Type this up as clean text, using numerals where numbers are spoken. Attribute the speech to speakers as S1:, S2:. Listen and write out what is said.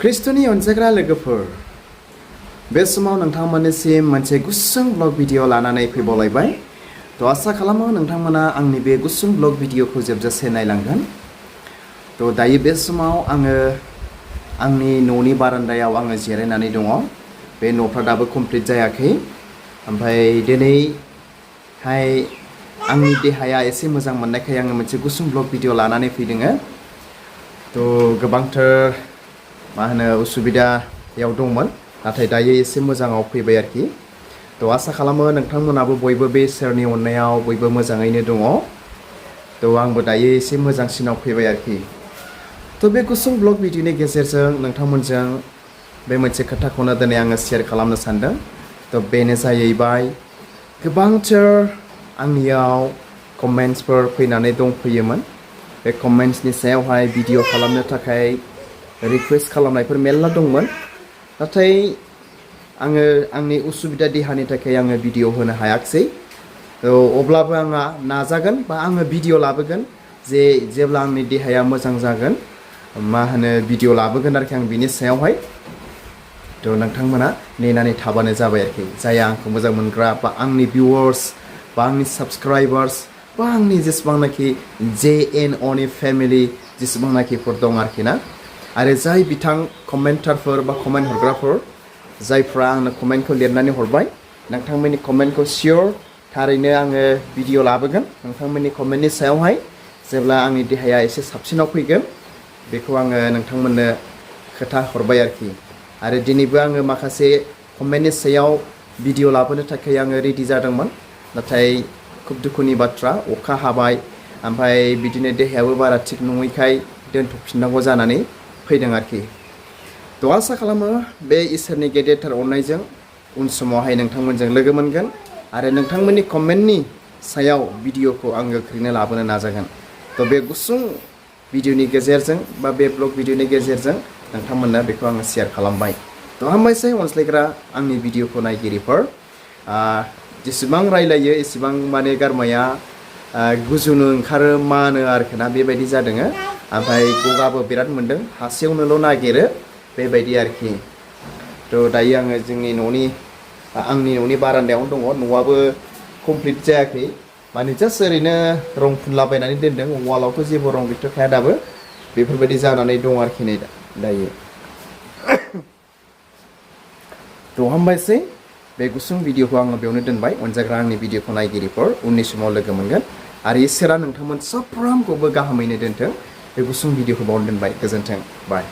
S1: ख्रिस्ट'नि अनसायग्रा लोगोफोर, बे समाव नोंथांमोननिसिम मोनसे गुसुं ब्लग भिडिअ लानानै फैबावलायबाय। आसा खालामो नोंथांमोना आंनि बे गुसुं ब्लग भिडिअखौ जोबजासे नायलांगोन। दायो बे समाव आङो आंनि न'नि बारान्दायाव जिरायनानै दङ। बे न'फ्रा दाबो कमप्लिट जायाखै। ओमफ्राय दिनैहाय आंनि देहाया एसे मोजां मोननायखाय आङो मोनसे गुसुं ब्लग भिडिअ लानानै फैदों। गोबांथार उसुबिदायाव दंमोन, नाथाय दायो एसे मोजाङाव फैबाय आरोखि। आसा खालामो नोंथांमोनाबो बयबो बे इसोरनि अननायाव बयबो मोजाङैनो दङ। आंबो दायो एसे मोजांसिनाव फैबाय आरोखि। बे गुसुं ब्लग भिडिअनि गेजेरजों नोंथांमोनजों बे मोनसे खोथाखौनो दिनै आङो शेयार खालामनो सानदों। बेनो जाहैबाय, गोबांथार आंनियाव कमेन्ट्सफोर फैनानै दंफैयोमोन। बे कमेन्ट्सनि सायावहाय भिडिअ खालामनो थाखाय रिक्वेस्ट खालामनायफोर मेल्ला दंमोन, नाथाय आङो आंनि उसुबिदा देहानि थाखाय आङो भिडिअ होनो हायाखिसै। अब्लाबो आङो नाजागोन बा आङो भिडिअ लाबोगोन। जेब्ला आंनि देहाया मोजां जागोन भिडिअ लाबोगोन आरोखि आं बिनि सायावहाय। नोंथांमोना नेनानै थाबानो जाबाय आरोखि। जायहा आंखौ मोजां मोनग्रा बा आंनि भिउवार्स बा आंनि साबस्क्राइबार्स बा आंनि जेसेबांनाखि JNOनि फेमिलि जेसेबांनाखिफोर दं आरोखि ना। आरो जाय बिथां कमेन्टारफोर बा कमेन्ट हरग्राफोर जायफ्रा आंनो कमेन्टखौ लिरनानै हरबाय, नोंथांमोननि कमेन्टखौ सियर थारैनो आङो भिडिअ लाबोगोन। नोंथांमोननि कमेन्टनि सायावहाय जेब्ला आंनि देहाया एसे साबसिनाव फैगोन, बेखौ आङो नोंथांमोननो खोथा हरबाय आरोखि। आरो दिनैबो आङो माखासे कमेन्टनि सायाव भिडिअ लाबोनो थाखाय आङो रेडि जादोंमोन, नाथाय खुब दुखुनि बाथ्रा अखा हाबाय। ओमफ्राय बिदिनो देहायाबो बारा थिग नङैखाय दोनथ'फिननांगौ जानानै फैदों आरोखि। आसा खालामो बे इसोरनि गेदेरथार अननायजों उन समावहाय नोंथांमोनजों लोगो मोनगोन आरो नोंथांमोननि कमेन्टनि सायाव भिडिअखौ आं गोख्रैनो लाबोनो नाजागोन। बे गुसुं भिडिअनि गेजेरजों बा बे ब्लग भिडिअनि गेजेरजों नोंथांमोननो बेखौ आङो शेयार खालामबाय। हामबायसै अनसायग्रा आंनि भिडिअखौ नायगिरिफोर। जेसेबां रायलायो एसेबां गारमाया गुजुनो ओंखारो मानो आरोखि ना, बेबायदि जादों। ओमफ्राय गगाबो बिराद मोनदों, हासेवनोल' नागिरो बेबायदि आरोखि। दायो आङो आंनि न'नि बारान्दायावनो दङ। न'आबो कमप्लिट जायाखै, जास्ट ओरैनो रं फुनलाबायनानै दोनदों। वालावथ' जेबो रं गैथ'खाया दाबो। बेफोरबायदि जानानै दं आरोखि नै दायो। हामबायसै, बे गुसुं भिडिअखौ आङो बेयावनो दोनबाय। अनजाग्रा आंनि भिडिअखौ नायगिरिफोर, उननि समाव लोगो मोनगोन। आरो इसोरा नोंथांमोन साफ्रोमखौबो गाहामैनो दोनथों। बे गुसुं भिडिअखौ बावनो दोनबाय। गोजोन्थों, बाय।